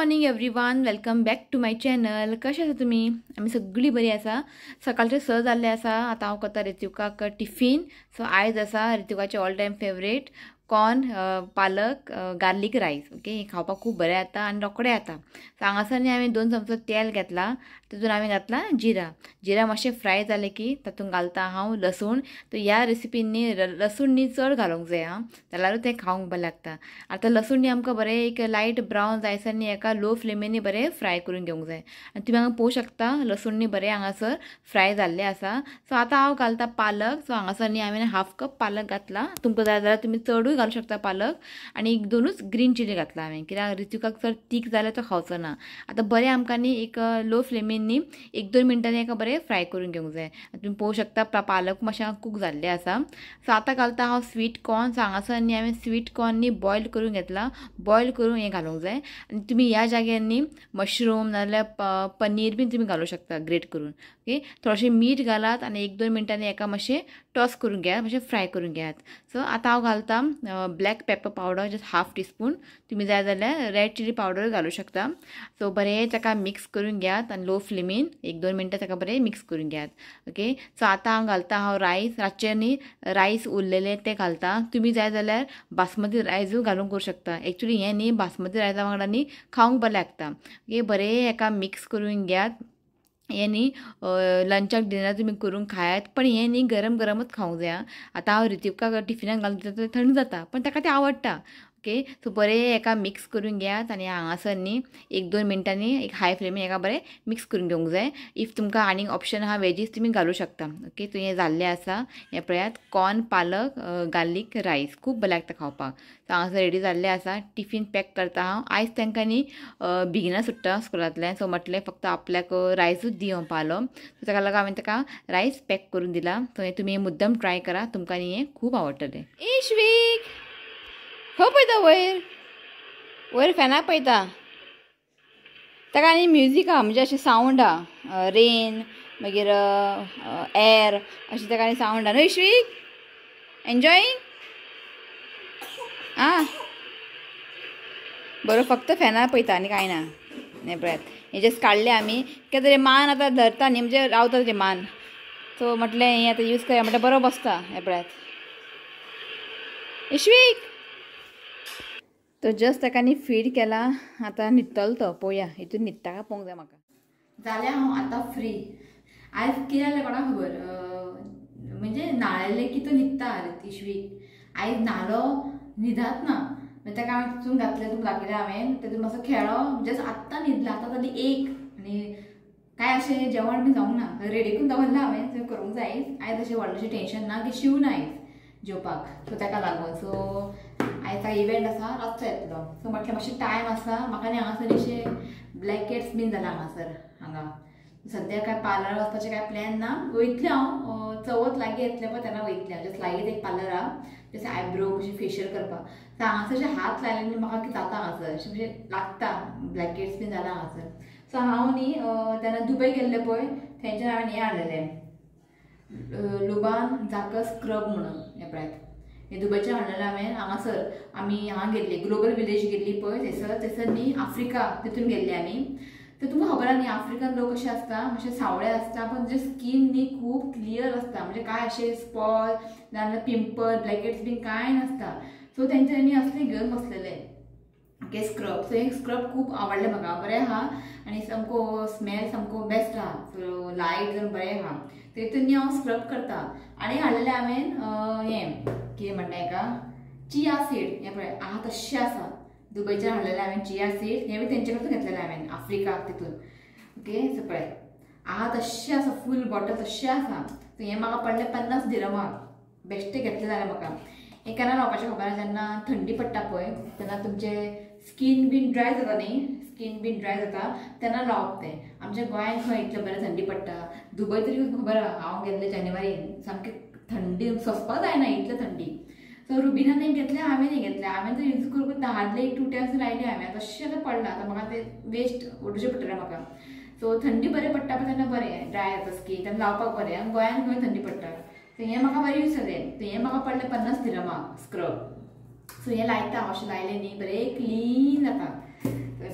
Morning everyone, welcome back to my channel. कशें आसा तुमी? आमी सगळीं बरी आसा। सकाळचे 6 जाल्ले आसा। आतां हांव करता ऋतिकाक टिफीन। सो आयज आसा ऋतिकाचे ऑल टायम फेवरेट कॉर्न पालक गार्लीक रायस। ओके, हें खावपाक खूब बरें जाता आनी रोखडें जाता। सो हांगासर न्ही हांवें 2 चमचो तेल घेतला, तितून हांवें घातला जिरा। जिरा मातशें फ्राय जालें की तातूंत घालता हांव लसूण। तर ह्या रेसिपीन न्ही लसूण न्ही चड घालूंक जाय आं, जाल्यारूच तें खावंक बरें लागता। आतां लसूण न्ही आमकां बरें एक लायट ब्रावन जायसर न्ही एका लो फ्लेमीन बरें फ्राय करून घेवंक जाय। आनी तुमी हांगा पळोवंक शकता लसूण न्ही बरें हांगासर फ्राय जाल्लें आसा। सो आतां हांव घालता पालक। सो हांगासर न्ही हांवें हाफ कप पालक घातला। तुमकां जाय जाल्यार तुमी चडूय घालूंक शकता पालक। आनी 2 ग्रीन चिली घातला हांवें, कित्याक ऋतिकाक चड तीख जाल्यार तो खावचो ना। आतां बरें आमकां न्ही एक लो फ्लेमीन न्ही 1-2 मिनटांनी एका बरें फ्राय करून घेवंक जाय। तुमी पळोवंक शकता पालक मातशें कूक जाल्लें आसा। सो आतां घालता हांव स्वीट कॉर्न। सो हांगासर न्ही हांवें स्वीट कॉर्न न्ही बॉयल करून घेतला। बॉयल करून हें घालूंक जाय। आनी तुमी ह्या जाग्यार न्ही मशरूम नाजाल्यार पनीर बीन तुमी घालूंक शकता ग्रेट करून। ओके, थोडेशें मीठ घालात आनी 1-2 मिनटांनी एका मातशें टॉस करून घेयात, मातशें फ्राय करून घेयात। सो आतां हांव घालता black pepper powder, just half teaspoon. तुमी जाय जाल्यार रेड चिली पावडर घालूं शकता। सो बरें ताका मिक्स करून घेयात आनी लो फ्लेमीन 1-2 मिनटां ताका बरें मिक्स करून घेयात। ओके, सो आतां हांव घालता हांव रायस। रातचें न्ही रायस उरलेलें तें घालता। तुमी जाय जाल्यार बासमती रायसूय घालूंक करूं शकता। एक्चुली हें न्ही बासमती रायसा वांगडा न्ही खावंक बरें लागता। ओके, बरें हेका मिक्स करून घेयात। हें न्ही लंचाक डिनर तुमी करून खायात, पण हें न्ही गरम गरमच खावंक जाय। आतां हांव ऋतिकाक टिफिनाक घालून दिता, थंड जाता, पण ताका तें आवडटा। ओके, सो बरें एका मिक्स करून घेयात आनी हांगासर न्ही 1-2 मिनटांनी एक हाय फ्लेमीन एका बरें मिक्स करून घेवंक जाय। If तुमकां आनीक ऑप्शन आहा वेजीस तुमी घालूं शकता। ओके, तो हें जाल्लें आसा। हें पळयात कॉर्न पालक गार्लीक रायस खूब बरें लागता खावपाक। सो हांगासर रेडी जाल्लें आसा। टिफीन पॅक करता हांव। आयज तांकां न्ही बेगिना सुट्टा स्कुलांतल्यान, सो म्हटलें फक्त आपल्याक रायसूच दी हांव पालो। सो ताका लागून हांवें ताका रायस पॅक करून दिला। सो हें तुमी मुद्दम ट्राय करा, तुमकां न्ही हें खूब आवडटलें। इश्वीक खंय पळयता? वयर वयर फॅनाक पळयता। ताका आनी म्युजीक आहा, म्हणजे अशें सावंड आहा, रेन मागीर एर अशें ताका आनी सावंड आहा न्हय इश्वीक? एन्जॉयींग आं, बरो फक्त फॅनाक पळयता आनी कांय ना। हें पळयात, हें जस्ट काडलें आमी, कित्याक तरी मान आतां धरता न्ही, म्हणजे रावता ते मान। सो म्हटलें हें आतां यूज करया, म्हटल्यार बरो बसता। हें पळयात इश्वीक। तो जस्ट ताका न्ही फीड केला, आतां न्हिदतलो तो, पळोवया हितून न्हिदता काय पळोवंक जाय म्हाका। जाल्यार हांव आतां फ्री। आयज कितें जालें कोणाक खबर, म्हणजे न्हाळेलें की तो न्हिदता इश्वीक। आयज न्हालो न्हिदात ना, मागीर ताका हांवें तितून घातलें, तुमकां दाखयलें हांवें, तेतून मातसो खेळ्ळो, जस्ट आत्तां न्हिदला। आतां जाली 1 आनी कांय अशें जेवण बी जावंक ना, रेडी करून दवरलां हांवें, थंय करूंक जाय। आयज अशें व्हडलेंशें टेंशन ना की शिवना आयज जेवपाक, सो ताका लागून। सो आयज इव्हेंट आसा, रातचो येतलो। सो म्हटलें मातशें टायम आसा म्हाका न्ही हांगासर अशें ब्लॅकेट्स बीन जाला हांगासर। हांगा सद्या काय पार्लर वचपाचें काय प्लॅन ना, वयतलें हांव चवथ लागीं येतलें पळय तेन्ना वयतलें हांव। जस्ट लागींच एक पार्लर आहा, जशें आयब्रो कशें फेशियल करपाक। सो हांगासर अशें हात लायले न्ही म्हाका कितें जाता हांगासर, अशें म्हणजे लागता, ब्लॅकेट्स बीन जाला हांगासर। सो हांव न्ही तेन्ना दुबय गेल्लें पळय, थंयच्यान हांवें हें हाडलेलें लुबान जाकस स्क्रब म्हणून। हें पळयात, हें दुबयचें हाडलेलें हांवें। हांगासर आमी हांगा गेल्ली ग्लोबल विलेज गेल्ली पळय, थंयसर थंयसर न्ही आफ्रिका तितून गेल्ली आमी। तर तुमकां खबर आहा न्ही आफ्रिकन लोक कशे आसता, मातशे सावळे आसता, पण तेजे स्कीन न्ही खूब क्लियर आसता, म्हणजे कांय अशें स्पॉट नाजाल्यार पिंपल ब्लॅकेट्स बीन कांय नासता। सो तेंच्यांनी असलें घेवन बसलेले ओके स्क्रब। सो हें स्क्रब खूब आवडलें म्हाका, बरें आहा आनी सामको स्मेल सामको बेस्ट आहा, सो लायट जावन बरें आहा। तेतून न्ही हांव स्क्रब करता। आनी हाडलेलें हांवें हें कितें म्हणटा हेका चिया सीड। हें पळय आहा तश्शें आसा, दुबयच्यान हाडलेलें हांवें चिया सीड, हें बी तेंचे कडसून घेतलेलें हांवें आफ्रिका तितून। ओके, सो पळय आहा तश्शें आसा, फूल बॉटल तश्शें आसा। सो हें म्हाका पडलें 50 दिरमाक, बेश्टें घेतलें जाल्यार म्हाका। हें केन्ना लावपाचें खबर आहा, जेन्ना थंडी पडटा पळय तेन्ना तुमचें स्कीन बीन ड्राय जाता न्ही, स्कीन बीन ड्राय जाता तेन्ना लावप तें। आमच्या गोंयांत खंय इतलें बरें थंडी पडटा, दुबय तरी खबर आहा, हांव गेल्लें जानेवारीन, सामकें थंडी सोंसपाक जायना इतलें थंडी। सो रुबिनान घेतलें, हांवें घेतलें, हांवें तर यूज करून हाडलें, 2 टायम्स लायलें हांवें, तशें आतां पडलां, आतां म्हाका तें वेस्ट उडोवचें पडटलें म्हाका। सो थंडी बरें पडटा पळय तेन्ना बरें ड्राय जाता स्कीन, तेन्ना लावपाक बरें। आनी गोंयांत खंय थंडी पडटा, सो हें म्हाका बरें यूज जालें। सो हें म्हाका पडलें 50 दिरमाक स्क्रब। सो हें लायता, अशें लायलें न्ही बरें क्लीन जाता।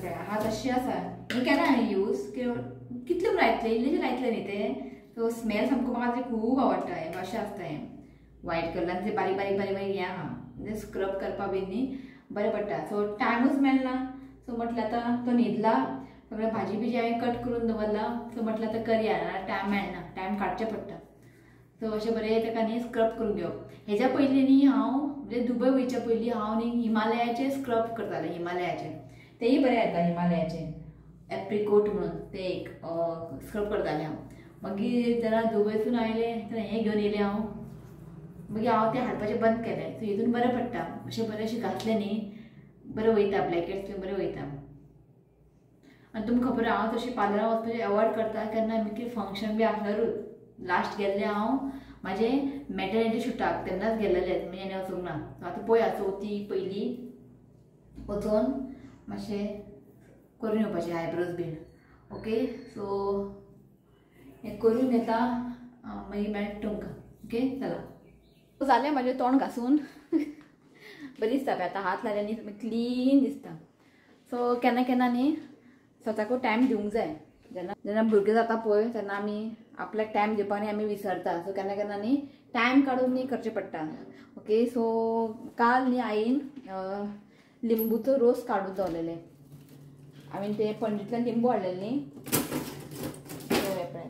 पळय आहा तशें आसा हें केन्ना हांवें यूज कितले लायतले इल्लेशें लायतले न्ही ते. सो स्मेल सामको म्हाका ते खूब आवडटा. हें अशें आसता हें व्हायट कलरान ते बारीक बारीक बारीक बारीक हें आहा म्हणजे स्क्रब करपा बीन न्ही बरें पडटा. सो टायमूच मेळना. सो म्हटलें आतां तो न्हिदला सगळें भाजी बिजी हांवें कट करून दवरला. सो म्हटलें आतां करया, टायम मेळना, टायम काडचें पडटा. सो अशें बरें ताका न्ही स्क्रब करून घेवप. हेज्या पयलीं न्ही हांव म्हणजे दुबय वयच्या पयलीं हांव न्ही हिमालयाचे स्क्रब करतालें. हिमालयाचे तेय बरें येता, हिमालयाचे एप्रिकोट म्हणून ते एक स्क्रब करतालें हांव. मागीर जेन्ना दुबयसून आयलें तेन्ना हें घेवन येयलें हांव. मागीर हांव तें हाडपाचें बंद केलें. सो हितून बरें पडटा, अशें बरें अशें घातलें न्ही बरें वयता, ब्लॅकेट्स बी बरें वयता. आनी तुमकां खबर हांव तशें पार्लरान वचपाचें एवॉयड करता. केन्ना कितें फंक्शन बी आसल्यारूच. लास्ट गेल्लें हांव म्हाजें मॅटर्निटी शुटाक तेन्नाच गेल्लेलें, म्हणजे आनी वचूंक ना. आतां पळया चवथी पयलीं वचून मातशें करून येवपाचें आयब्रोज बीन. ओके सो हें करून घेता, मागीर मेळटा तुमकां. ओके चला जालें म्हाजें तोंड घासून बरें दिसता. आतां हात लायले न्ही क्लीन दिसता. सो केन्ना केन्ना न्ही स्वताकूय टायम दिवंक जाय. जेन्ना जेन्ना भुरगें जाता पळय तेन्ना आमी आपल्याक टायम दिवपाक न्ही आमी विसरता. सो केन्ना केन्ना न्ही टायम काडून न्ही करचें पडटा. ओके सो काल न्ही आईन लिंबूचो रोस काडून दवरलेले. हांवें ते पणजेंतल्यान लिंबू हाडलेले न्ही, पळय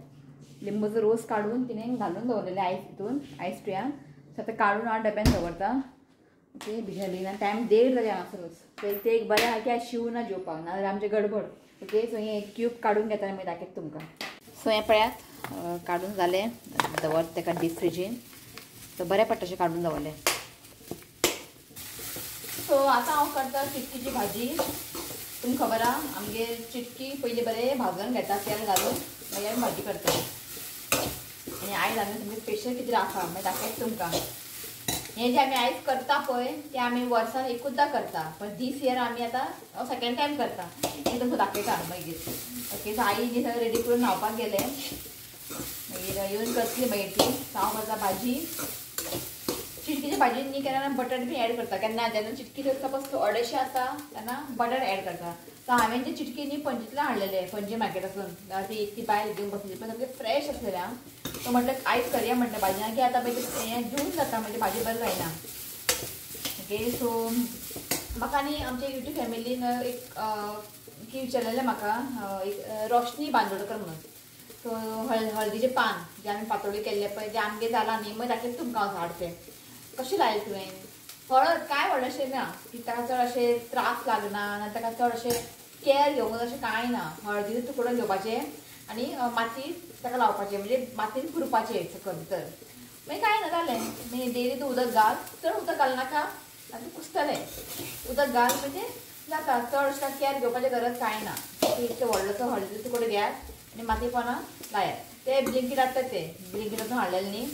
लिंबूचो रोस काडून तिणें घालून दवरलेले आयस हितून, आयस ट्रेयान. सो आतां काडून हांव डब्यान दवरता. ओके बेगीन बेगीन टायम देड जाले हांगासरूच. ते एक बरें आहा की आयज शिव ना जेवपाक, नाजाल्यार आमचें गडबड. ओके सो हें क्यूब काडून घेता मागीर दाखयता तुमकां. सो हें पळयात काडून जालें, दवर ताका डीप फ्रिजीन. सो बरें पडटा अशें काडून दवरलें. सो आतां हांव करता चिटकीची भाजी. तुमकां खबर आहा आमगेर चिटकी पयलीं बरें भाजून घेता तेल घालून, मागीर आमी भाजी करता. आनी आयज आमी सामकें स्पेशल कितें आसा मागीर दाखयता तुमकां. हें जें आमी आयज करता पळय तें आमी वर्सान एकूचदां करता, पण दीस इयर आमी आतां सेकेंड टायम करता. हें तुमकां दाखयता मागीर. ओके सो आई जी सगळें रेडी करून न्हांवपाक गेलें, मागीर येवन करतली मागीर ती. सो हांव करता भाजी. चिटकीची भाजी न्ही केन्ना बटर बी एड करता. केन्ना जेन्ना चिटकी सपोज अडेचशे आसा तेन्ना बटर एड करता. सो हांवें ते चिटकी न्ही पणजेंतल्यान हाडलेले, पणजे मार्केटासून. ती ती बायल घेवन बसलेली पण सामकें फ्रेश आसलेलें. आं सो म्हटलें आयज करया म्हटलें भाजी, की आतां मागीर हें जून जाता म्हणजे भाजी बरें जायना. ओके सो म्हाका न्ही आमच्या युट्यूब फॅमिलीन एक की विचारलेलें म्हाका, एक रोशनी बांदोडकर म्हणून. सो हळदीचें पान जें आमी पातोळी केल्लें पळय तें आमगेर जालां न्ही, मागीर दाखयता तुमकां हांव झाड तें कशें लायलें तुवें. हळद कांय व्हडलें ना की ताका चड अशें त्रास लागना, ना ताका चड अशें केअर घेवंक अशें कांय ना. हळदीचो तुकडो घेवपाचें आनी माती ताका लावपाचें, म्हणजे मातीन पुरपाचें सकयल भितर. मागीर कांय ना जालें. मागीर डेली तूं उदक घाल, चड उदक घालनाका आनी कुसतलें. उदक घाल म्हणजे जाता, चड अशें केअर घेवपाची गरज कांय ना. इतलो व्हडलोसो हळदीचो तुकडो घेयात आनी माती पोना लायात. ते ब्लिंकीट हाडटा, ते ब्लिंकीटासून हाडलेले न्ही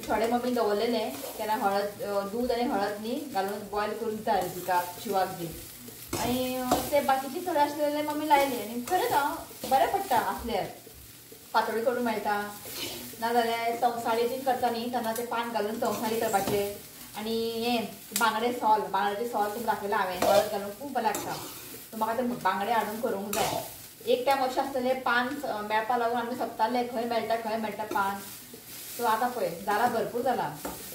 थोडे मम्मीन दवरलेले. तेन्ना हळद दूद आनी हळद न्ही घालून बॉयल करून दिता तिका शिवाक बी. आनी ते बाकीचे थोडे आसलेले मम्मी लायले. आनी खरेंच हांव बरें पडटा आसल्यार पातोळी करूंक मेळटा, नाजाल्यार तवसाळी बीन करता न्ही तेन्ना तें पान घालून तवसाळी करपाचें. आनी हें बांगडे सोल, बांगड्याचें सोल तुमकां दाखयलां हांवें, हळद घालून खूब बरें लागता. सो म्हाका ते बांगडे हाडून करूंक जाय. एक टायम अशें आसतलें पान मेळपा लागून आमी सोदताले खंय मेळटा खंय मेळटा पान. सो आतां पळय जाला, भरपूर जाला.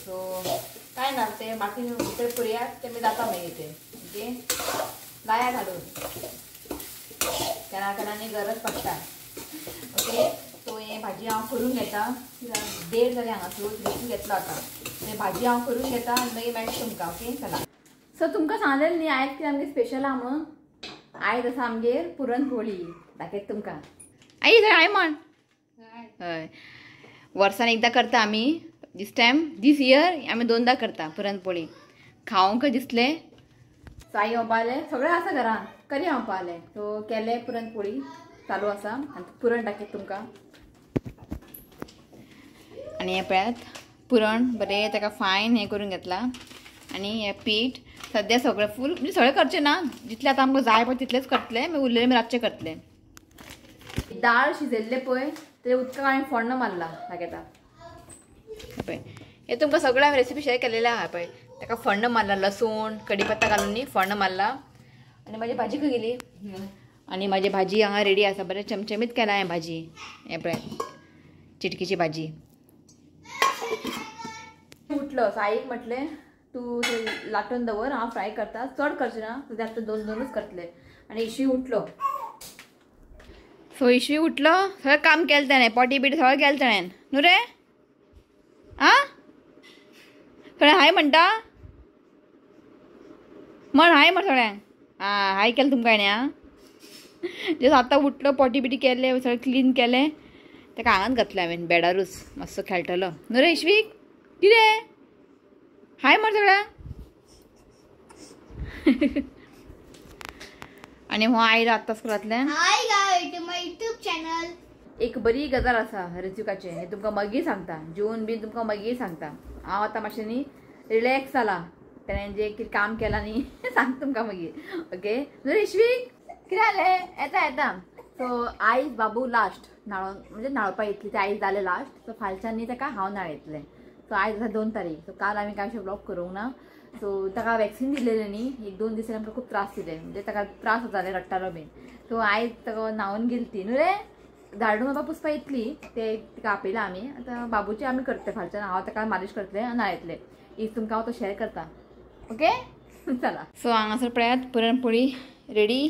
सो कांय ना तें मातीन भितर पुरयात तें जाता मागीर तें. ओके लाया घालून केन्ना केन्ना न्ही गरज पडटा. ओके सो हें भाजी हांव करून घेता. देड जालें हांगासर बेगीन घेतलो आतां. हें भाजी हांव करून घेता आनी मागीर मेळटा तुमकां. ओके चला. सो तुमकां सांगलें न्ही आयज कितें आमगेर स्पेशल आहा म्हणून. आयज आसा आमगेर पुरणपोळी, दाखयता तुमकां. आई थंय I म्हण. हय वर्सान एकदां करता आमी, दीस टायम दीस इयर आमी दोनदां करता पुरणपोळी. खावंक दिसलें सो आई म्हणपालें सगळें आसा घरान करया म्हणपालें. सो केलें पुरणपोळी चालू आसा. आनी पुरण दाखयता तुमकां. आनी हें पळयात पुरण बरें ताका फायन हें करून घेतलां. आनी हें पीठ सद्या सगळें फूल म्हणजे सगळें करचें ना, जितलें आतां आमकां जाय पळय तितलेंच करतलें, मागीर उरलेलें मागीर रातचें करतलें. दाळ शिजयल्लें पळय तें उदकाक हांवें फोण्ण मारलां दाखयता पळय. हें तुमकां सगळें हांवें रेसिपी शेअर केलेलें आहा पळय. ताका फोण्ण मारला, लसूण कडीपत्ता घालून न्ही फोण्ण मारला. आनी म्हाजी भाजी खंय गेली? आनी म्हाजी भाजी हांगा रेडी आसा, बरें चमचमीत केला हांवें भाजी. हें पळय चिटकीची भाजी. उठलो सो आईक म्हटलें तूं लाटून दवर, हांव फ्राय करता, चड करचें ना, जास्त दोन दोनूच करतले. आनी इशवी उठलो, सो इशवी उठलो, सगळें काम केलें ताणें, पोटी बिटी सगळें केलें ताणें न्हू रे. आं सगळें हाय म्हणटा, म्हण हाय म्हण सगळ्यांक. आं हाय केलें तुमकां हेणें. आं जस्ट आतां उठलो, पोटी बिटी केलें, सगळें क्लीन केलें, ताका हांगाच घातलें हांवें बेडारूच, मातसो खेळटलो न्हू रे इशवीक. कितें हाय म्हण सगळ्यांक. आनी हो आयलो आत्तां स्कुलांतल्यान. Hi guys to my YouTube channel. एक बरी गजाल आसा ऋत्विकाचें, हें तुमकां मागीर सांगता, जेवन बीन तुमकां मागीर सांगता. हांव आतां मातशें न्ही रिलॅक्स जाला, तेणें जें कितें काम केलां न्ही सांगता तुमकां मागीर. ओके न्हू ऋष्विक कितें जालें? येता येता. सो आयज बाबू लास्ट न्हाणोन, म्हणजे न्हाणोवपा येतली, तें आयज जालें लास्ट. सो फालच्यान न्ही ताका हांव न्हाणयतलें. सो आयज आसा 2 तारीख. सो काल आमी कांय अशें व्लॉग करूंक ना. सो ताका वॅक्सिन दिलेलें न्ही, 1-2 दीस आमकां खूब त्रास दिले, म्हणजे ताका त्रास जाताले, रडटालो बीन. सो आयज ताका न्हांवन गेली ती न्हू रे, झाडू म्हाका पुसपा येतली, ते तिका आपयला आमी. आतां बाबूचे आमी करतले फालच्यान, हांव ताका मालिश करतलें आनी न्हाणयतलें. If तुमकां हांव तो शेअर करता. ओके चला. सो हांगासर पळयात पुरणपोळी रेडी.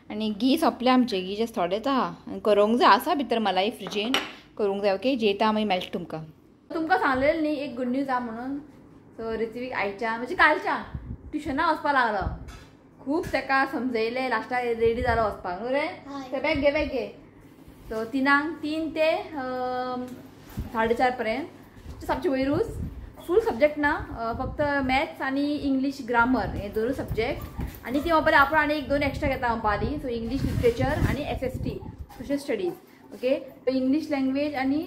आनी घी सोंपलें आमचें, घी जस्ट थोडेंच आहा, करूंक जाय, आसा भितर मलाई फ्रिजीन, करूंक जाय. ओके जेयता मागीर मेळटा तुमकां. तुमकां सांगलेलें न्ही एक गुड न्यूज आहा म्हणून. सो ऋत्विक आयच्या म्हणजे कालच्या ट्युशना वचपाक लागलो, खूब ताका समजयलें, लास्टाक रेडी जालो वचपाक न्हू रे. ते बॅग घे, बॅग घे. सो 3 ते 4:30 पर्यंत सामचे वयरूच फूल सब्जेक्ट ना, फक्त मॅथ्स आनी इंग्लीश ग्रामर हे दोनूच सब्जेक्ट. आनी ती म्हणपाक आपण आनी 1-2 एक्स्ट्रा घेता म्हणपाली. सो इंग्लीश लिटरेचर आनी SST social studies. Okay English language आनी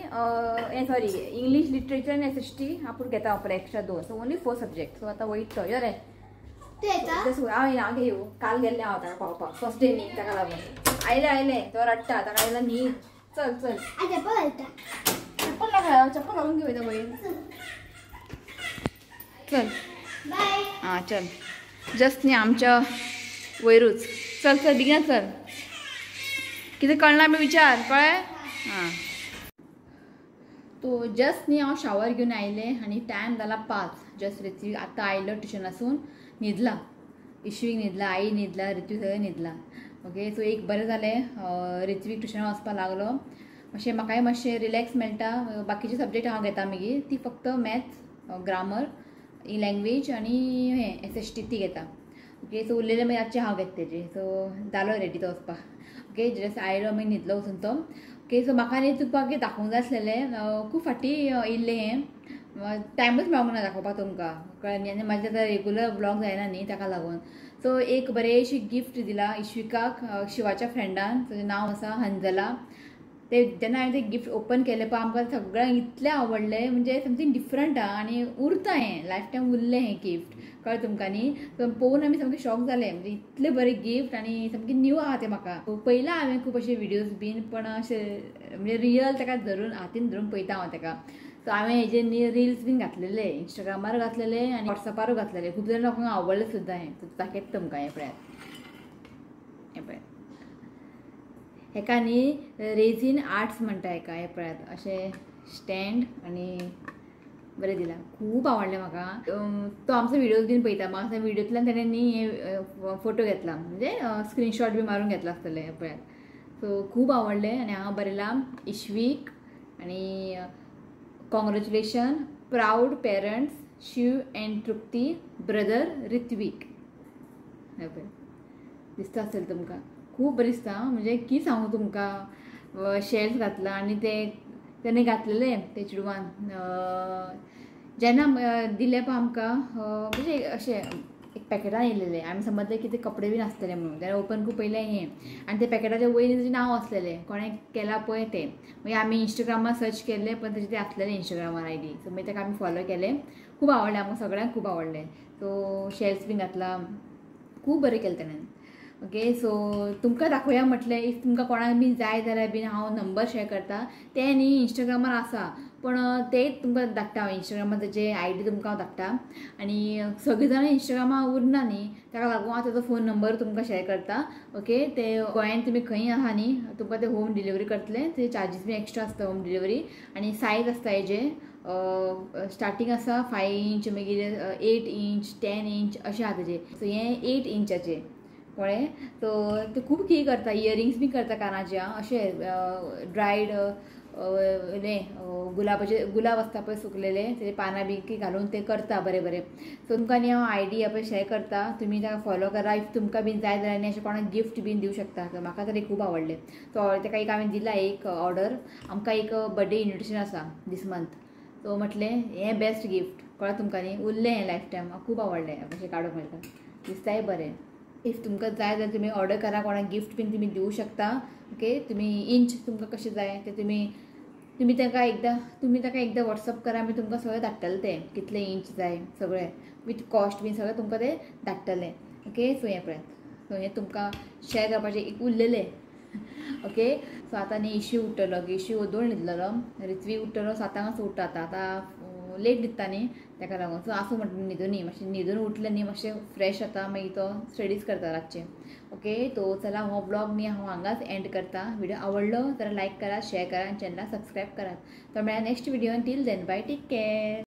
सॉरी इंग्लीश लिटरेचर आनी SST आपूण घेता म्हणपाक extra 2. So only 4 subject. So आतां वयतलो यो रे. हांव येना घेवं, काल गेल्लें हांव ताका पावपाक, फर्स्ट डे न्ही ताका लागून. आयलें आयलें तो रडटा, ताका आयला न्हीद. चल चल चप्पल घालता, चप्पल नाका, चप्पल घालून घेवया वयर. चल बाय. आं चल जस्ट न्ही आमच्या वयरूच. चल चल बेगीन चल, कितें कळना आमी विचार, कळ्ळें? आं तो जस्ट न्ही हांव शावर घेवन आयलें आनी टायम जाला 5. जस्ट ऋत्विक आतां आयलो ट्युशनासून, न्हिदला, इश्वीक न्हिदला, आई न्हिदला, ऋत्विक सगळें न्हिदला. ओके सो एक बरें जालें ऋत्विक ट्युशनाक वचपाक लागलो, मातशें म्हाकाय मातशें रिलॅक्स मेळटा. बाकीचे सब्जेक्ट हांव घेता मागीर, ती फक्त मॅथ्स, ग्रामर, लँग्वेज आनी हें SST ती घेता. ओके सो उरलेलें मागीर रातचें हांव घेता तेजें. सो जालो रेडी तो वचपाक. ओके जस्ट आयलो मागीर न्हिदलो वचून तो. ओके सो म्हाका न्ही तुमकां कितें दाखोवंक जाय आसलेलें, खूब फाटीं येयल्लें हें, टायमूच मेळोंक ना दाखोवपाक तुमकां, कळ्ळें न्ही. आनी म्हाजें आतां रेगुलर व्लॉग जायना न्ही ताका लागून. सो एक बरेंशी गिफ्ट दिला इश्विकाक शिवाच्या फ्रेंडान, ताजें नांव आसा हंजला. ते जेन्ना हांवें तें गिफ्ट ओपन केलें पळय, आमकां सगळ्यांक इतलें आवडलें, म्हणजे समथींग डिफरंट आहा आनी उरता हें लायफ टायम उरलें हें गिफ्ट, कळ्ळें तुमकां न्ही. सो पळोवन आमी सामकें शॉक जालें, म्हणजे इतलें बरें गिफ्ट आनी सामकें न्यू आहा तें. म्हाका पयलां हांवें खूब अशे विडियोज बीन, पण अशें म्हणजे रियल ताका धरून हातीन धरून पळयता हांव ताका. सो हांवें हेजे न्ही रिल्स बीन घातलेले, इंस्टाग्रामार घातलेले आनी वॉट्सॅपारूय घातलेले, खूब जाण लोकांक आवडलें सुद्दां हें. दाखयता तुमकां हें पळयात, हें पळयात, हेका न्ही रेझीन आर्ट्स म्हणटा हेका. हें पळयात अशें स्टँड आनी बरें दिलां, खूब आवडलें म्हाका. तो आमचो विडियोज बीन पळयता, म्हाका विडियोंतल्यान तेणें न्ही हे फोटो घेतला, म्हणजे स्क्रिनशॉट बी मारून घेतला आसतलें. हें पळयात, सो खूब आवडलें. आनी हांगा बरयलां इश्वीक आनी congratulation proud parents Shiv and Trupti, brother Ritvik. हें पळय दिसता आसतलें तुमकां, खूब बरें दिसता. म्हणजे की सांगू तुमकां, शेल्स घातला आनी ते तेणें घातलेले ते चेडवान जेन्ना दिले पळय आमकां, म्हणजे अशें एक पॅकेटान येयलेलें, आमी समजलें की ते कपडे बीन आसतले म्हणून, जाल्यार ओपन करून पयलें हें, आनी ते पॅकेटाच्या वयर तेजें नांव आसलेलें, कोणें केलां पळय तें. मागीर आमी इंस्टाग्रामार सर्च केल्लें, पण तेजें तें आसलेलें इंस्टाग्रामार I D. सो मागीर ताका आमी फॉलो केलें, खूब आवडलें आमकां सगळ्यांक, खूब आवडलें. सो शेल्स बीन घातला, खूब बरें केलें तेणें. ओके सो तुमकां दाखोवया म्हटलें, if तुमकां कोणाक बीन जाय जाल्यार बीन हांव नंबर शेअर करता, तें न्ही इंस्टाग्रामार आसा, पण ते तुमकां धाडटा हांव इंस्टाग्रामार, तेजे आयडी तुमकां हांव धाडटा. आनी सगळीं जाणां इंस्टाग्रामार उरना न्ही, ताका लागून हांव तेजो फोन नंबर तुमकां शेअर करता. ओके, ते गोंयान तुमी खंय आहा न्ही तुमकां ते होम डिलिव्हरी करतले. ते चार्जीस बी एक्स्ट्रा आसता होम डिलिव्हरी. आनी सायज आसता हेजे, स्टार्टींग आसा 5 इंच, मागीर 8 इंच, 10 इंच अशें आहा तेजे. सो हें 8 इंचाचें कळ्ळें. सो ते खूब कितें करता, इयरिंग्स बी करता कानाचे अशें ड्रायड हें गुलाबाचे, गुलाब आसता पळय सुकलेले, तेजे पानां बी घालून ते करता बरें बरें. सो तुमकां न्ही हांव आयडी पळय शेअर करता, तुमी ताका फॉलो करा. If तुमकां बीन जाय जाल्यार न्ही अशें कोणाक गिफ्ट बीन दिवं शकता. म्हाका तरी खूब आवडलें. सो ताका एक हांवें दिला एक ऑर्डर, आमकां एक बर्थडे इन्विटेशन आसा दीस मंथ. सो म्हटलें हें बेस्ट गिफ्ट कळ्ळें तुमकां न्ही, उरलें हें लायफ टायम. म्हाका खूब आवडलें अशें काडूंक मेळटा, दिसताय बरें. If तुमकां जाय जाल्यार तुमी ऑर्डर करा, कोणाक गिफ्ट बीन तुमी दिवं शकता. ओके, तुमी इंच तुमकां कशें जाय ते तुमी तुमी ताका एकदां, तुमी ताका एकदां वॉट्सअप करा, आमी तुमकां सगळें धाडटलें तें कितले इंच जाय सगळें विथ कॉस्ट बीन सगळें तुमकां तें धाडटलें. ओके, सो हें पळयात, सो हें तुमकां शेअर करपाचें एक उरलेलें. ओके, सो आतां न्ही इशू उठ्ठलो, इशू दोन न्हिदलेलो, रित्वी उठ्ठलो 7 उठ्ठा आतां, आतां लेट न्हिदता न्ही ताका लागून. सो आसूं म्हणटा न्हिदून न्ही, मातशें न्हिदून उठलें न्ही मातशें फ्रेश जाता, मागीर तो स्टडीज करता रातचें. ओके, तो चला हो ब्लॉग न्ही हांव हांगाच एंड करता. व्हिडिओ आवडलो जाल्यार लायक करा, शेअर करा आनी चॅनलाक सबस्क्रायब करात. तो मेळ्ळा next video. Till then bye, take care.